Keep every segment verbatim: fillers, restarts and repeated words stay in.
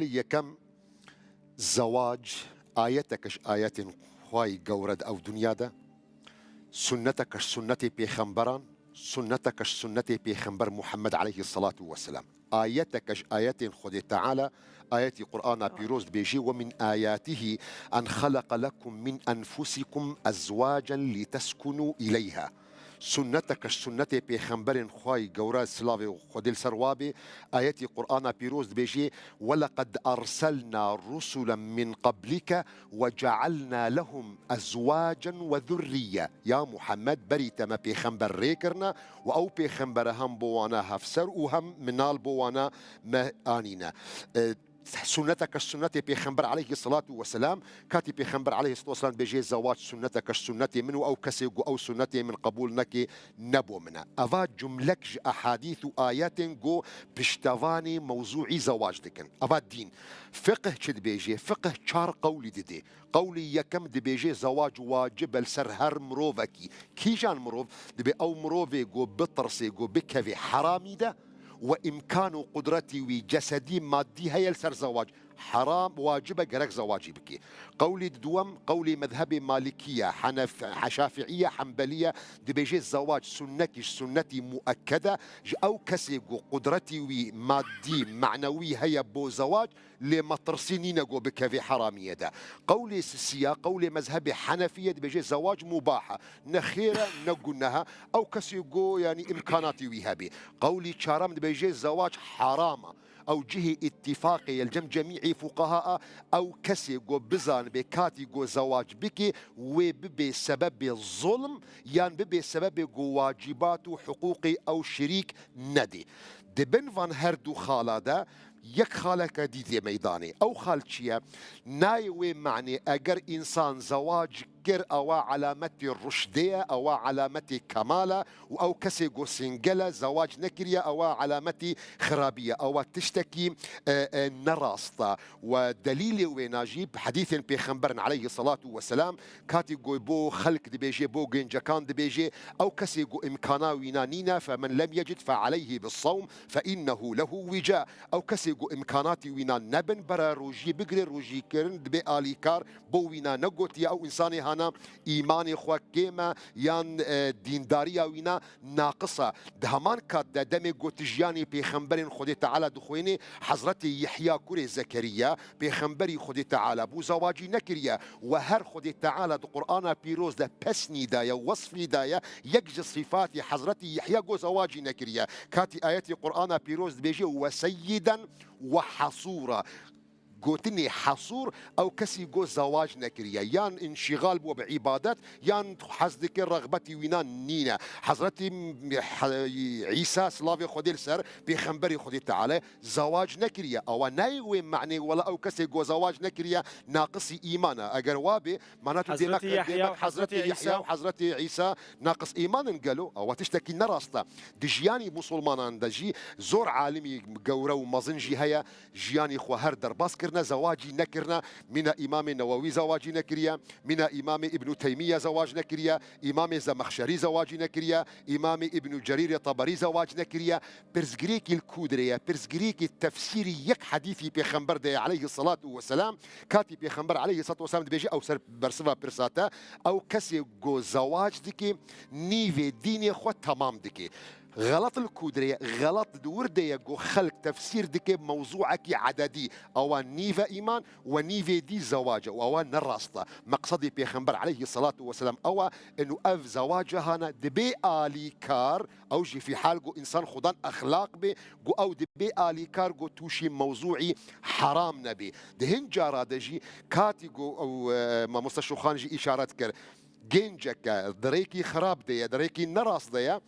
Yekem, zewac ayetek ji ayetên Xwayî Gewre di ew dinya de, sunnetek ji sunnetê pêxemberan, sunnetek ji sunnetê pêxember Muhammed aleyhisselatu vesselam. Ayetek ji ayetên Xwedê Teala, ayetî Qur'ana pîroz dibêjê: "Ve min ayatihi en xeleqe lekum min enfusikum ezwacen liteskunu ileyha." Sunnetek ji sunnetê pêxemberên Xwayî Gewre, silavê Xwedê li ser wa bê, ayetî Qur'ana pîroz dibêjê: "Ve leqed erselna rusulen min qablike ve cealna lehum ezwacen ve zurriye." Ya Muhammed, berî te me pêxember rê kirine û ew pêxembere hem bo wana hevser û hem minal bo wana me anîne. E, Sunnetek ji sunnetê pêxember aleyhisselatu vesselam, katî pêxember aleyhisselatu vesselam dibêje, "Zewac sunnetek ji sunnetê min û ew kesê ku ew sunnetê min qebûl neke, ne bo min e." Eva cumlek ji ehadîth û ayetên ku piştevanê mewzûî zewac dikin. Eva dîn. Fiqh çi dibêje? Fiqh çar qewlî didê. Qewlî yekem dibêje, zewac wacib e li ser her mirovekî. Kîjan mirov? Dibê ew mirovê ku bitirsê ku bikevê heramî de, we îmkan û qudretî wî cesedî, maddî heye li ser zewac. Heram, wacib e, gerek zewacî bike. Qewlî diduwem, qewlê mezhebê Malikî ye, Henef-, Şafiî ye, Hembelî ye, dibêje zewac sunnekî ji sunnetî muekked e. Ji ew kesê ku qudretî wî maddî, manewî heye bo zewac, lê metirsî nîne ku bikevê heramiyê de. Qewlê sisiya, qewlê mezhebê Henefî ye, dibêje zewac mubah e. Ne xêr e, ne guneh e. Ew kesê ku, yanî, îmkanatî wî hebê. Qewlî çarem dibêje zewac heram e. Ew cihê îttifaqê ye li cem cemî'î fuqaha e. Ew kesê ku bizanibe katî ku zewac bike, wê bibe sebebê zulm yan bibe sebebê ku wacîbat û hiqûqê ew şirîk nedê. Di bin van her du xala de yek xaleke dî tê meydanê. Ew xal çi ye? Nayê wê manê eger însan zewac kir, ewa alametê ruşdê ye, ewa alametê kemal e û ew kesê ku singel e, zewac nekiriye, ewa alametî xirabî ye. Ewa tiştekî, e, e, nerast e. We delîlê wêna jî hedîsên pêxemberin aleyhisselatu vesselam, katî ku bo xelk dibêje, bo gencekan dibêje, ew kesê ku îmkana wîna nîne, "Femen lem yecid fe aleyhi bis-sawm fe innehu lehu wica." Ew kesê ku îmkanatî wîna nebin, bere rojî bigire, rojî kirin dibe alîkar, bo wîna negotiye, ew însanê hana îmanê xwe kêm e yan, e, dîndariya wîna naqis e. Di heman kat de demê ku tu jiyanê pêxemberên Xwedê Teala dixwînî, Hezretê Yehya kurê Zekeriya, pêxemberî Xwedê Teala bû, zewacî nekiriye. We her Xwedê Teala di Qur'ana pîroz de pesnî daye, wesfî daye, yek ji sîfatê Hezretê Yehya ku zewacî nekiriye. Katî ayetê Qur'ana pîroz dibêje, "We seyyiden we hasûra." Gotinê hasûr, ew kesî ku zewac nekiriye, yan înşîxal bû bi îbadet, yan hez dike, rexbetî wîna nîne. Hezretî He-, Îsa, silavê Xwedê li ser, pêxemberê Xwedê Teala, zewac nekiriye. Ewa nayê wê manê, wela ew kesê ku zewac nekiriye, naqisî îman e. Eger wa bê, mana tu dê Hezretî mek, dê Yehya mek û Hezretî Hezretî Yehya Îsa û Hezretî Îsa naqis îman in gelo? Ewa tiştekî nerast e. Di jiyanî musulmanan de jî zor alimî gewre û mezin jî heye, jiyanî xwe her derbas kirine, zewacî nekirine. Mîna Îmamê Newewî zewacî nekiriye, mîna Îmamê Îbnû Teymîye zewac nekiriye, Îmamê Zemexşerî zewacî nekiriye, Îmamê Îbnû Cerîrê Teberî zewac nekiriye. Pirsgirêkî li ku dirê ye? Pirsgirêkî tefsîrî yek hedîsî pêxember de ye aleyhisselatu vesselam. Katî pêxember aleyhisselatu vesselam dibêje, ew ser bersiva pirsa te, ew kesê ku zewac dike, nîvê dînê xwe temam dike. Xelet li ku dirê ye? Xelet di wir de ye ku xelk tefsîr dike mewzûekî ededî. Ewa nîve îman we nîvê dî zewac e û ewa ne rast e. Meqsedê pêxember aleyhisselatu vesselam ew e, inu ev zewac hane dibe alîkar, ew jî fî hal ku însan xudan exlaq bê, ku ew dibe alîkar ku tûşî mewzûî heram nebê. Di hin cara de jî katî ku ew, e, mamoste Şoxan jî îşaret kir, genceke di rêkî xirab de ye, di rêkî nerast de ye,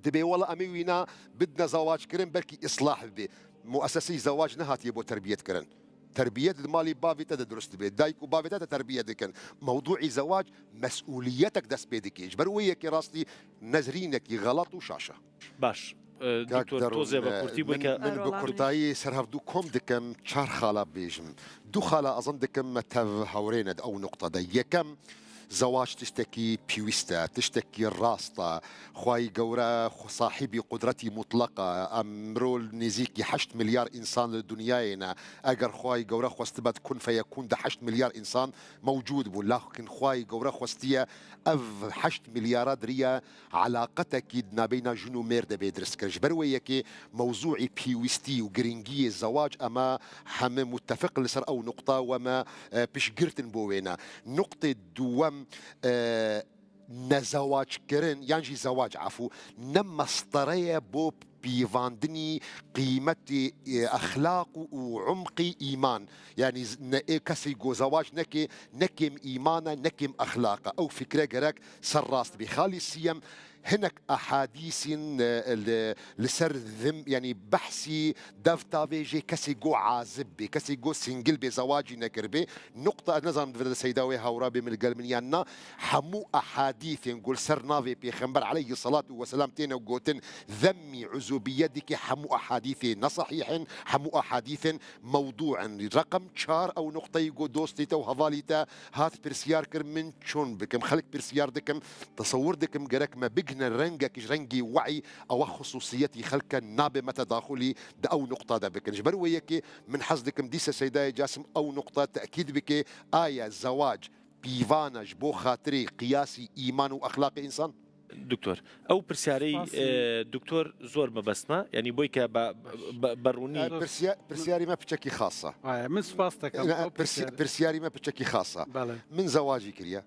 dibê wela em ê wîna bidine zewac kirin, belkî islah bibe. Mueseseyî zewac nehatiye bo terbiyet kirin. Terbiyet di malî bavê te de dirust dibe. Dayik û bavê te de terbiye dikin. Mewdûî zewac mesûliyetek dest pê dike. Ji ber wê yekê rastî nezrînekî xelet û şaş e. Baş. E, Kak Doktor, Derûn, tozê e, vekurtî min, bike. Min bi kurtayî ser hevdû kom dikim, çar xala bêjim. Du xala ezin dikim me tev hewrêne di ew nuqta de. Yekem, Zewac tiştekî pîwîst e, tiştekî rast e. Xwayî Gewre xwe sahîbî qudretî mutleq e. Em mirov nêzîkî heşt milyar însan li dinyayê ne. Eger Xwayî Gewre xwestibe, di kun feyekun de heşt milyar însan mewcûd bû. Lakin Xwayî Gewre xwestiye ev heşt milyara diriye elaqetekî di nabeyna jin û mêr de bê dirist kir. Ji ber wê yekê mewzûî pîwîstî û girîngiyê zewac, eme heme muttefiq li ser ew nuqta û eme, e, piştgirtin bo wê ne. Nuqtê duwem, e, nezewac kirin, yan jî zewac, efû, ne mestere ye bo pîvandinî qîmetê, e, exlaq û, û umqî îman. Yanî z-, ne, ê kesî ku zewac neke, ne kêm îman e, ne kêm exlaq e. Ew fikre gerek ser rast bê. Xalî siyem, hinek ehadîsîn, e, li, li ser zim, yanî behsî devtavê jê kesî ku azib bê, kesî ku singil bê, zewacî nekiribê. Nuqta, ez nizanim divê Seyda wê hawra bê min li gel min yan na. Hemû ehadîsên ku li ser navê Pêxember aleyhisselatu vesselam têne gotin, zemmî uzubiyet dike, hemû ehadîsê ne sahîh in, hemû ehadîsên mewdû in. Reqem çar, ew nuqteyî ku dostî te û hevalî te hat pirsyar kir, min çûn bikim? Xelk pirsyar dikim, tesewir dikim, gerek me bigihne rengek ji rengî we'î, ewa xusûsiyetî xelk e, nabe me tedaxulî di ew nuqta de bikin. Ji ber wê yekê min hez dikim dîse Seydayê Casim ew nuqta tekîd bike, aya zewac pîvan e ji bo xatirê qiyasî îman û exlaqê însan? Doktor, ew pirsyarê, Spasî. e, doktor zor mebest me. Yanî boy ke be, be, be rûnî. E, pirsiya-, pirsyarî me piçekî xas e. Aye, min spas te kem. Ne, Ew pirsi-, pirsyarê. Pirsyarî me piçekî xas e. Bele. Min zewacî kiriye. Bele.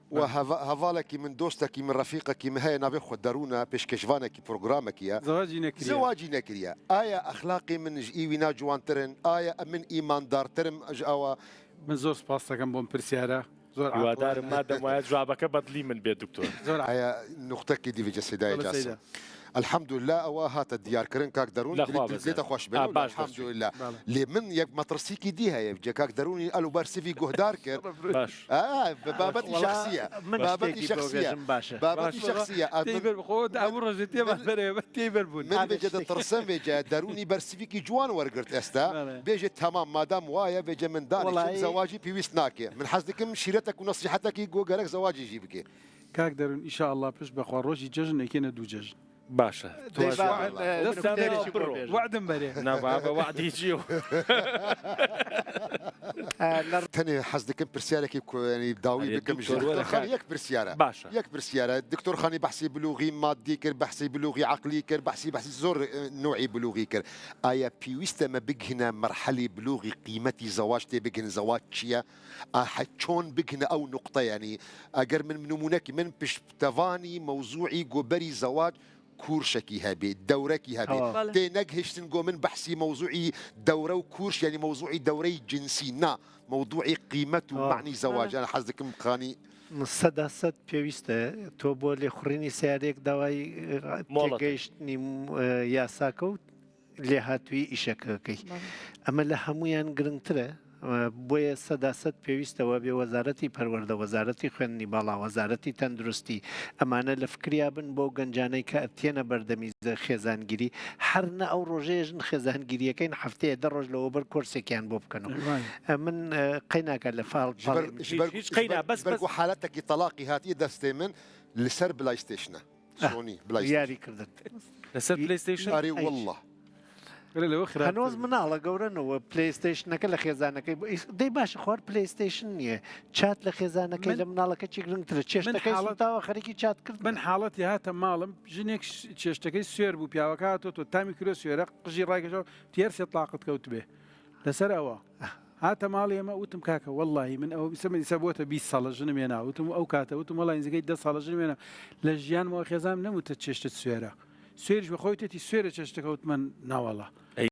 We heva-, hevalekî min, dostekî min, refîqekî min heye, navê xwe Derûn e, pêşkeşvanekî, programekî ye. Zewacî nekiriye. Zewacî nekiriye. Aya exlaqê min ji î wîna ciwantir in? Aya min îmandartir im ji awa? Min zor spas te kem bo pirsyara. Zor Hiwadar im, madem waya cewabeke bedlî min bê, doktor. Zor Aya nuqtekî dî vêce Seydayê Wele Casim. Seyda. Elhamdulillah, ewa hate diyarkirin, kak Derûn, Lexwa dilê, dilê te xweş be. Ha, baş, baş. Elhamdulillah. Bale. Lê min yek metirsîkî dî heye, vêce kak Derûnî elo ber sivî guhdar kir. Baş. Ha, bi-, babetî Wala, şexsî ye. Min Babetî ştêkî şexsî ye. bogejim baş e. Babetî Baş. şexsî ye. Tê Min, ber bi xwe, te min, ew rojê tê min, berê, tê ber bûn. Min Abi vêce de ştêkî. Tirsim vêce, Derûnî bersivîkî ciwan wergirt esta. Bale. Bêje, "Temam, madam waye, vêce min danî, Wala çim ê- zewacî pîwîst nake." Min hez dikim şîretek û nesîhetekî ku gerek zewacî jî bike. Kak Derûn, înşallah pişt be xwe rojî cejn êkêne dû cejn. Baş e. Dê Tu ba-, ez e, Dest Dest te te biro. We'dim berê. Na, ba, ba, we'dî çi yo? E, ler- Tenê hez dikim pirsyareke ku, yanî, dawî Erê, bikim ji doktor, were Doktor Xanî, xanî. Yek pirsyar e. Baş e. Yek pirsyar e. Doktor Xanî behsî bilûxî maddî kir, behsî bilûxî eqlî kir, behsî, behsî zor, e, nû'î bilûxî kir. Aya pîwîst e me bigihine merhelê bilûxî, qîmetî zewac tê bigihine, zewac çi ye? A, he, çon bigihine ew nuqte, yanî, eger min nimûnekî min piştevanî mewzû'î goberî zewac kûrşekî hebê, dewrekî hebê. Tamam. Bale. Tê negihiştin go min behsî mewzû'î dewre û kûrş, yanî mewzû'î dewreyî cinsî, na, mewzû'î qîmet û Tamam. Manî zewac, Bale. Yanî hez dikim Xanî. Seda sed pêwîst e. To bo lêxurînî seyareyek dawayî, e, Mola te. Têgehiştinî, e, yasake û lêhatûyî îşeke key. Bale. Eme li hemûyan giringtir e. E, boye seda sed pêwîst e we bê Wezaretî Perwerde, Wezaretî Xwendinî Bala, Wezaretî Tenduristî. Emane li fikriya bin bo gencaney ke tiyene berdemî ze-, xêzangirî. Her ne ew rojê jin xêzangiriyeke in hefteyê de roj li ober korsekiyan bo bikeno. Vay. E, min, e, qeynaka li fal-, Ji ber, fal-, ji ber, Hiç, hiç ji ber, qeyna, bes, ji ber bes. Ku haletekî talaqî hatiye destê min li ser PlayStation e. Ah, Sony PlayStation. Diyarî kirdin. Li ser PlayStation? Arê Ay. Wallah. Öyle o xirab Henoz tabii. Minala gewre ne we PlayStation-eke li xêzanekey. Dê baş xwar PlayStation niye. Chat li xêzanekey Min, li minaleke çi giringtir e. Çeştekey halet, sultawa xerîkî chat kirdin. Min haletî hate malim, jinek ş-, çeştekey swer bû, piyaweke hato to, tamî kiro swere, qijî raykêşa, tiyer se tlaqit kewt bê. Li ser ewa. Hate malê me, wîtim, kake, wellahî min ew, se min dîsa bûte bîst sala jinim yena. Wîtim, ew kate, wîtim, wellahî nizîkey deh sala jinim yena. Li jiyan me xêzan min nemûte çeşit swêra. Swêr ji xwe têtî swêrê çeşiteke wît min, na wela.